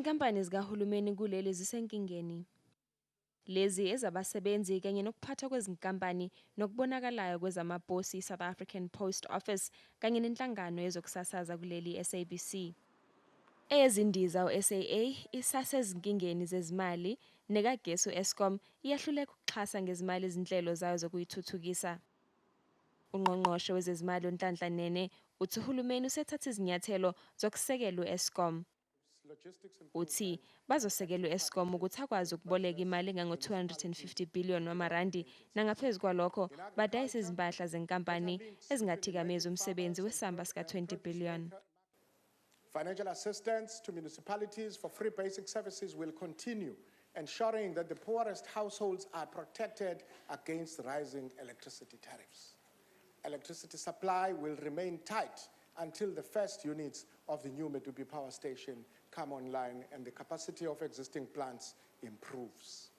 Izinkampani zikahulumeni kuleli zisenkingeni. Lezi ezabasebenzi kanye nokuphathwa kwezinkampani nokubonakalayo kwezamaposi, South African Post Office, kanye nenhlangano yezokusasaza kuleli, SABC. Eyezindiza, u-SAA, isasezinkingeni zezimali, nekagesi, u-Eskom, iyahluleka ukuxhasa ngezimali izinhlelo zayo zokuyithuthukisa. Ungqongqoshe wezezimali uNhlanhla Nene uthi uhulumeni usethathe izinyathelo zokusekela u-Eskom. Uthi bazosekela u-Eskom ukuthi akwazi ukuboleka imali engango-250 billion wamarandi, nangaphezu kwalokho badayise izimpahla zenkampani ezingathikamezi umsebenzi wesamba sika-20 billion. Financial assistance to municipalities for free basic services will continue, ensuring that the poorest households are protected against rising electricity tariffs. Electricity supply will remain tight until the first units of the new Medupi Power Station come online and the capacity of existing plants improves.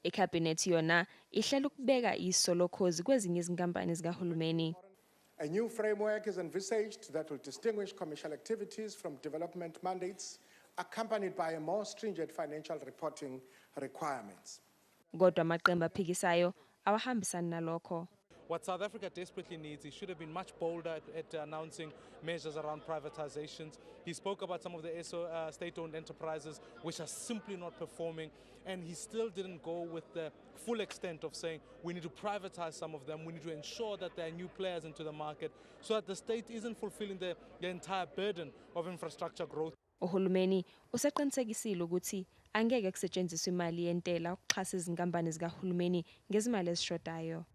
Ikhabhinethi yona ihlela ukubeka iso lokhozi kwezinye izinkampani zikahulumeni. A new framework is envisaged that will distinguish commercial activities from development mandates, accompanied by a more stringent financial reporting requirements. Kodwa amaqembu aphikisayo awahambisani nalokho. What South Africa desperately needs, he should have been much bolder at announcing measures around privatizations. He spoke about some of the state-owned enterprises which are simply not performing, and he still didn't go with the full extent of saying we need to privatize some of them, we need to ensure that there are new players into the market so that the state isn't fulfilling the entire burden of infrastructure growth. Uhulumeni useqinisekisile ukuthi angeke kusetshenziswe imali yentela ukuxhasa izinkampani zikahulumeni ngezimali ezishodayo.